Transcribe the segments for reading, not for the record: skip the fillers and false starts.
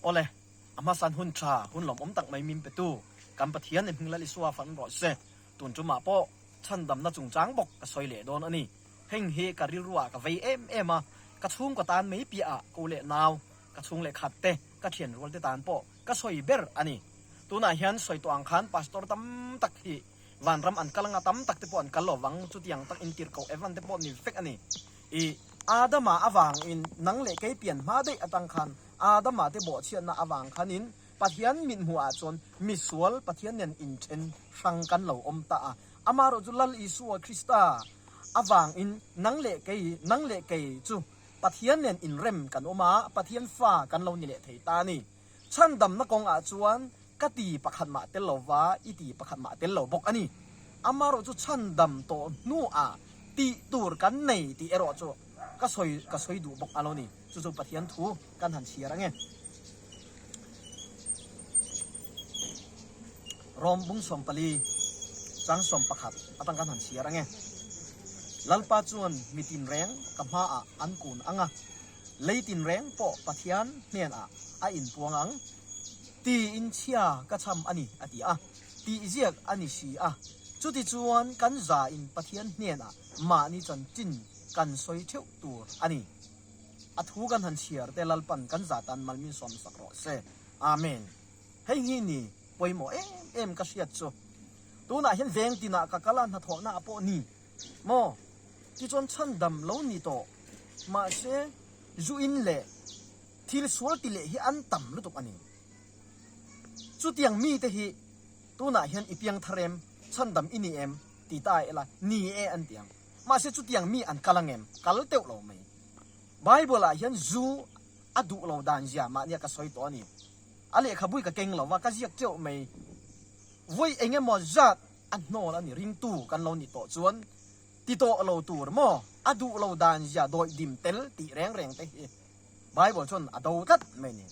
Awle, a hmasan hun tha, hun lawmawm tak mai min petu kan Pathian i hming Lal Isua fan rawh se. Tun tumah pawh chhandamna chungchang bawk ka sawi leh dawn a ni. Heng hi ka rilruah ka vei em em a, ka chhungkaw tan mai piahah ko leh nau, ka chhung leh khat te, ka thian rual te tan pawh ka sawi ber a ni. Tunah hian sawi tawh ang khan Pastor tam tak hi vanram an kal anga tam tak te pawh an kal lo vang, chutiang tak intirhkoh Evan te pawh ni vek a ni. I Adama avangin nang leh kei pian hma daih atang khan Adama te bawhchhiatna avang khanin Pathian mithmuh ah chuan misual Pathian nen inthen hrang kan lo awm ta a. Amaherawh chu Lal Isua Krista avangin nang leh kei, nang leh kei chu Pathian nen inrem kan awm a, Pathian fa kan lo ni leh thei ta a ni. Chhandamna kawng ah chuan ka ti pakhat mah tel lo va, i ti pakhat mah tel lo bawk a ni. Amaherawh chu chhandam tawh hnu ah tih tur kan nei tih erawh chu ka sawi ka sawi duh bawk a lo ni. Chu chu Pathian thu kan han chhiar ange. Rom bung 14 chang 11 atang kan han chhiar ange. Lalpa chuan mi tinreng ka hmaah an kun ang a, lei tinreng pawh Pathian hnenah a inpuang ang. Tiin chhia ka chham a ni, a ti a. Tih ziak a ni si a. Chutichuan kan zain Pathian hnenah mahni chanchin kan sawi theuh tur a ni. A thu kan han chhiar te Lalpan kan za tan mal min sawmsak rawh se. Amen. Hei hi ni pawimawh em em ka hriat chu. Tunah hian veng tinah ka kal a, hnathawhna ah pawh ni maw? Tichuan chhandam lo ni tawh. Mahse zu in leh thil sual ti leh hi an tam lutuk a ni. Chutiang mite hi tunah hian i piang thar em, chhandam i ni em ti ta ila ni e an ti ang. Mahse chutiang mi an kal ang em? Kal teuh lo mai. Bible ah hian zu a duh lo dan zia mahnia ka sawi tawh a ni. A lehkhabui ka keng lo va, ka ziak teuh mai. Vawi eng emaw zat a hnawl a ni, ringtu kan lo nih tawh chuan ti tawh lo tur maw? A duh lo dan zia dawih dim tel tih reng reng te hi Bible chuan a do tlat mai a ni.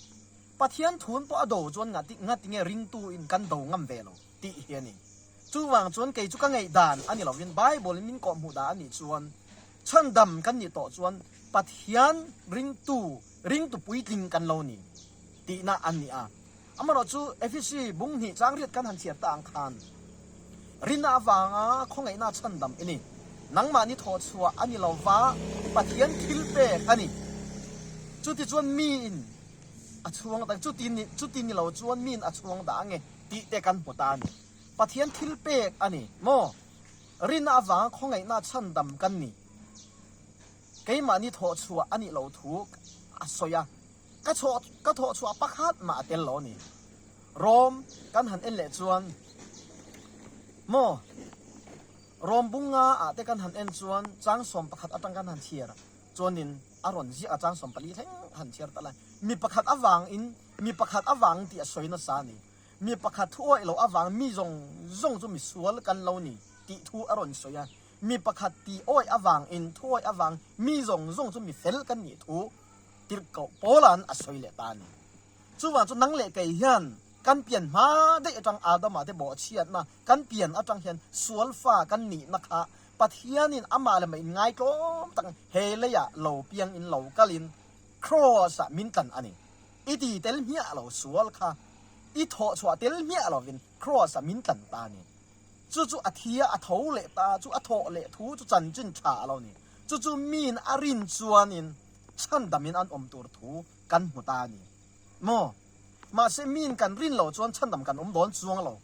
Pathian thun pawh a do chuan ngati ngati nge ringtu in kan do ngam ve lo tih hi a ni. Chuvang chuan kei chu ka ngaihdan a ni lovin Bible in min kawhhmuh dan a nih chuan chhandam kan nih tawh chuan Pathian ringtu ringtu puitling kan lo ni tihna a ni a. Amaherawh chu Efesi bung hnih chang riat kan han chhiar ta ang khan rinna avanga khawngaihna chhandam i ni. Nangmahni thawhchhuah a ni lova Pathian thil pek a ni. Chutichuan miin a chhuang dah chuti ni chuti ni lo chuan miin a chhuang dah ange tih te kan hmu ta a ni. Pathian thil pek a ni maw? Rinna avanga khawngaihna chhandam kan ni. Keimahni thawhchhuah a nih loh thu a sawi a. Ka chhuah ka thawh chhuah pakhat mah a tel lo a ni. Rom kan han en leh chuan maw Rom bunga ah te kan han en chuan chang 11 atang kan han chhiar chuanin a rawn ziak a chang 14 thleng han chhiar ta lai. Mi pakhat avangin mi pakhat avang tih a sawi nasa a ni. Mi pakhat thu awih loh avang mi zawng zawng chu misual kan lo ni tih thu a rawn sawi a. Mi pakhat tih awih avangin thu awih avang mi zawng zawng chu mi fel kan nih thu Tirhkoh Paula'n a sawi leh ta a ni. Chuvang chu nang leh kei hian kan pian hma daih atang Adama te bawhchhiatna kan pian atang hian sual fa kan nihna kha Pathianin amah leh mah inngaitlawm tak he leiah lo piang in lo kalin Kraws ah min tlan a ni. I ti tel hmiah lo sual kha i thawhchhuah tel hmiah lovin Kraws ah min tlan ta a ni. Chu chu a thi a, a tho leh ta, chu a thawh leh thu chu chanchin tha a lo ni. Chu chu miin a rin chuanin chhandamin an awm tur thu kan hmu ta a ni maw? Mahse miin kan rin loh chuan chhandam kan awm dawn chuang lo.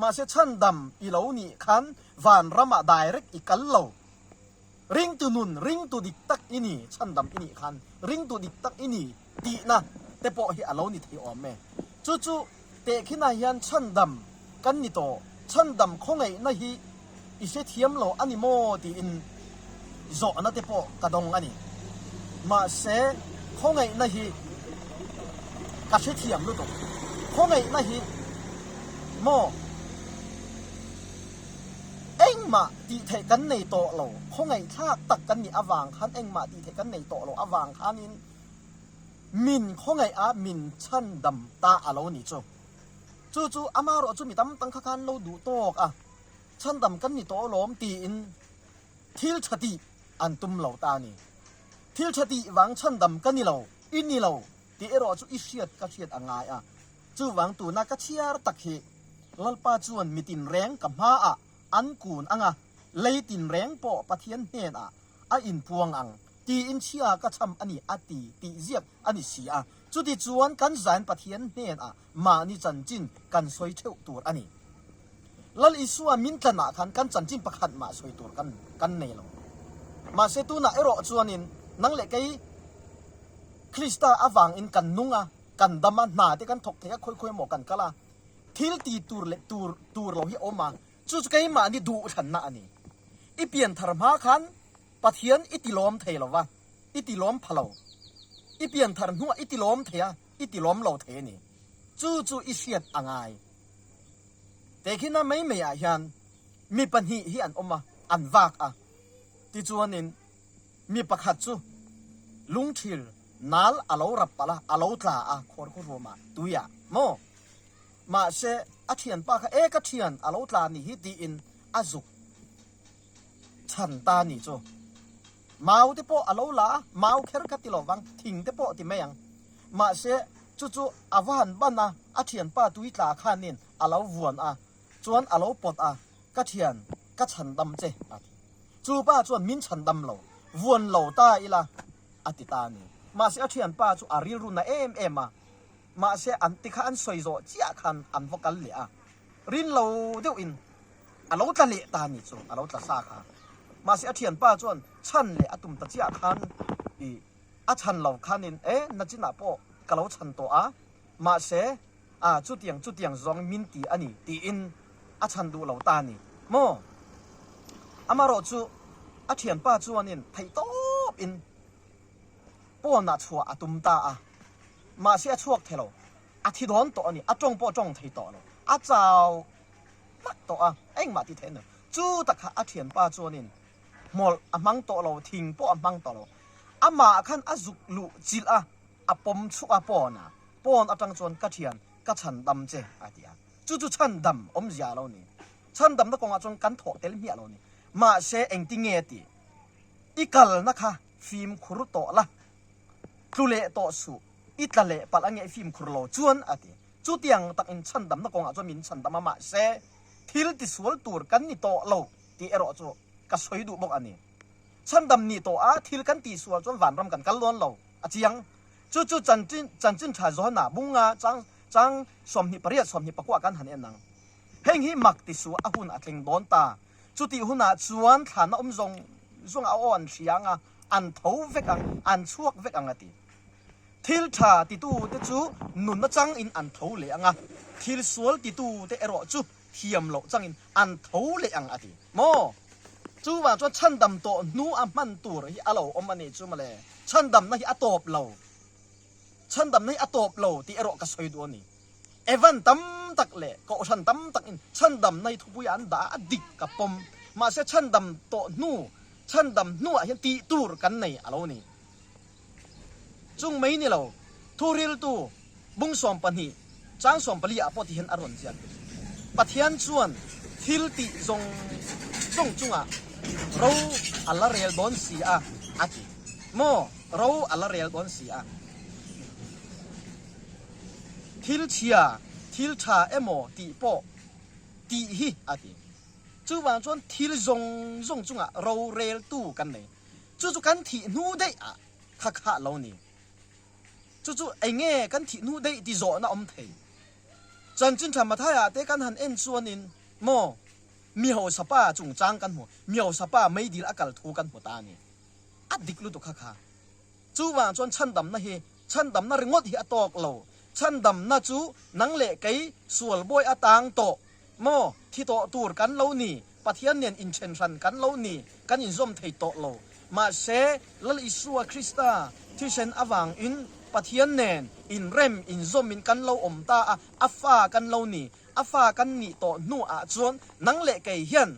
Mahse chhandam i lo nih khan vanramah direct i kal lo. Ringtu nun, ringtu dik tak i ni, chhandam i nih khan ringtu dik tak i ni tihna te pawh hi a lo ni thei awm e. Chu chu tehkhinah hian chhandam kan ni tawh, chhandam khawngaihna hi i hrethiam lo a ni maw tiin zawhna te pawh ka dawng a ni. Mahse khawngaihna hi ka hrethiam lutuk. Khawngaihna hi maw engmah tih theih kan nei tawh lo, khawngaihthlak tak kan nih avang khan engmah tih theih kan nei tawh lo avang khanin min khawngaih a min chhandam ta a lo ni chu. Chu chu amaherawh chu mi tam tam kha khan lo duh tawk a, chhandam kan ni tawh alawm tiin thil tha tih an tum lo ta a ni. Thil tha tih vang chhandam ka ni lo, i ni lo. tih erawh chu i hriat ka hriat a ngai a. Chuvang tuna ka chhiar tak hi Lalpa chuan mi tinreng ka hmaah an kun ang a, lei tinreng pawh Pathian hnenah a inpuang ang tiin chhia ka chham a ni a ti tih ziak a ni si a. Chutichuan kan zain Pathian hnenah mahni chanchin kan sawi theuh tur a ni. Lal Isua min tlanah khan kan chanchin pakhat mah sawi tur kan kan nei lo. Mahse tunah erawh chuanin nang leh kei Krista avangin kan nung a, kan dam a, hna te kan thawk thei a, khawi khawi emaw kan kal a, thil ti tur leh tur tur lo hi a awm a, chu chu keimahni duhthlanna a ni. I pianthar hma khan Pathian i tilawm thei lo va, i tilawm pha lo. I pianthar hnuah i tilawm thei a, i tilawm lo thei a ni. Chu chu i hriat a ngai. Tehkhina mai mai ah hian mi pahnih hi an awm a, an vak a. Tichuanin mi pakhat chu lungthil nal a lo rap palh a, a lo tla a, khuar khaw ruamah, tuiah maw? Mahse a thianpa kha, E ka thian, a lo tla ni hi tiin a zuk chhan ta ni chu. Mau te pawh a lo la a, mau kher kha ti lo vang, thing te pawh ti mai ang. Mahse, chu chu a va han ban a, a thianpa tui tla khanin a lo vuan a, chuan a lo pawt a, Ka thian, ka chhan dam che, a ti. Chu pa chuan min chhan dam lo, vuan lo ta ila, a ti ta a ni. Mahse, a thianpa chu a rilru na em em a, mahse an ti kha an sawi zawh chiah khan an va kal leh a, rin lo deuhin a lo tla leh ta a ni chu, a lo tla sa kha. Mahse, a thianpa chuan chhan leh a tum ta chiah khan i a chhan lo khanin e nachinah pawh ka lo chhan tawh a, mahse a chutiang chutiang zawng min ti a ni tiin a chhan duh lo ta a ni maw? Amaherawh chu a thianpa chuanin theih tawpin pawnah chhuah a tum ta a, mahse a chhuak thei lo, a thi dawn tawh a ni, a tawng pawh a tawng thei tawh lo, a chau hmak tawh a, engmah ti thei a ni lo. Chu tak kha a thianpa chuanin hmawlh a hmang tawh lo, thing pawh a hmang tawh lo. Amah khan a zuk luh chilh a, a pawm chhuah a pawn a, pawn atang chuan ka thian, ka chhan dam che a ti a. Chu chu chhan dam awmzia lo ni. Chhan damna kawngah chuan kan thawh tel hmiah lo ni. Mahse engtinge a ti? I kalna kha fimkhur tawh la, tlu leh tawh suh, i tla leh palh ange i fimkhur lo chuan a ti. Chutiang takin chhan damna kawngah chuan min chhan dam a, mahse thil tisual tur kan ni tawh lo. Tih erawh chu ka sawi duh bawk a ni. Chhandam nih tawh a thil kan tihsual chuan vanram kan kal dawn lo a chiang. Chu chu chanchin chanchin tha Johana bunga chang chang 28 24 kan han en ang. Heng hi mak tisuah a hun a thleng dawn ta. Chutih hunah chuan thlana awm zawng zawng a aw an hria ang a, an tho vek ang, an chhuak vek ang a ti. Thil tha titute chu nunna changin an tho leh ang a, thil sual titute erawh chu thiam loh changin an tho leh ang a ti maw? Chuvang chuan chhandam tawh hnu a hman tur hi a lo awm a nih chu mawle. Chhandamna hi a tawp lo. Chhandamna hi a tawp lo tih erawh ka sawi duh a ni. Evan tam tak leh Kohhran tam takin chhandamna hi thupui an dah a, a dik ka pawm. Mahse chhandam tawh hnu, chhandam hnuah hian tih tur kan nei a lo ni. Chung mai ni lo, thuriltu bung 12, chang 14 ah pawh ti hian a rawn ziak. Pathian chuan thil tih zawng zawng chungah ro a la rel dawn si a, a ti. Maw? Ro a la rel dawn si a. Thil chhia, thil tha emaw tih pawh tih hi, a ti. Chuvang chuan thil zawng zawng chungah ro reltu kan nei. Chu chu kan thih hnu daih ah kha khah lo ni. Chu chu eng nge kan thih hnu daih ti zawhna awm thei. Chanchin tha Mathai ah te kan han en chuanin maw mi hausa pa chungchang kan hmu, mi hausa pa meidil a kal thu kan hmu ta a ni. A dik lutuk kha kha. Chuvang chuan chhandamna hi chhandamna ringawt hi a tawk lo. Chhandamna chu nang leh kei sual bawi atang tawh Maw, thi tawh tur kan lo ni, Pathian nen inthen hran kan lo ni, kan inzawm thei tawh lo. Mahse, Lal Isua Krista thisen avangin Pathian nen inrem, inzawmin kan lo awm ta a, a fa kan lo ni. A fa kan nih tawh hnuah chuan nang leh kei hian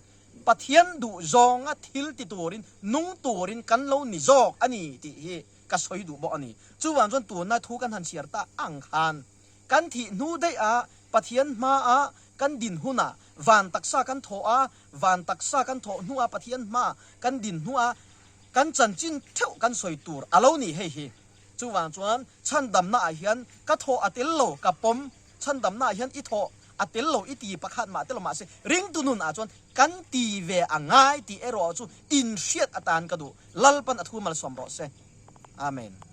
Pathian duh zawnga thil ti turin, nung turin kan lo ni zawk a ni tih hi ka sawi duh bawk a ni. Chuvang chuan tuna thu kan han chhiar ta ang khan Kan thih hnu daih a Pathian hma a kan din hun ah van taksa kan thawh a, van taksa kan thawh hnu a Pathian hma kan din hnu a kan chanchin theuh kan sawi tur a lo ni hei hi. Chuvang chuan chhandamna ah hian ka thawh a tel lo ka pawm, chhandamna ah hian i thawh a tel lo i ti pakhat mah tel lo mahse ringtu nun ah chuan kan ti ve a ngai tih erawh chu inhriat atan ka duh. Lalpan a thu malsawm rawh se. Amen.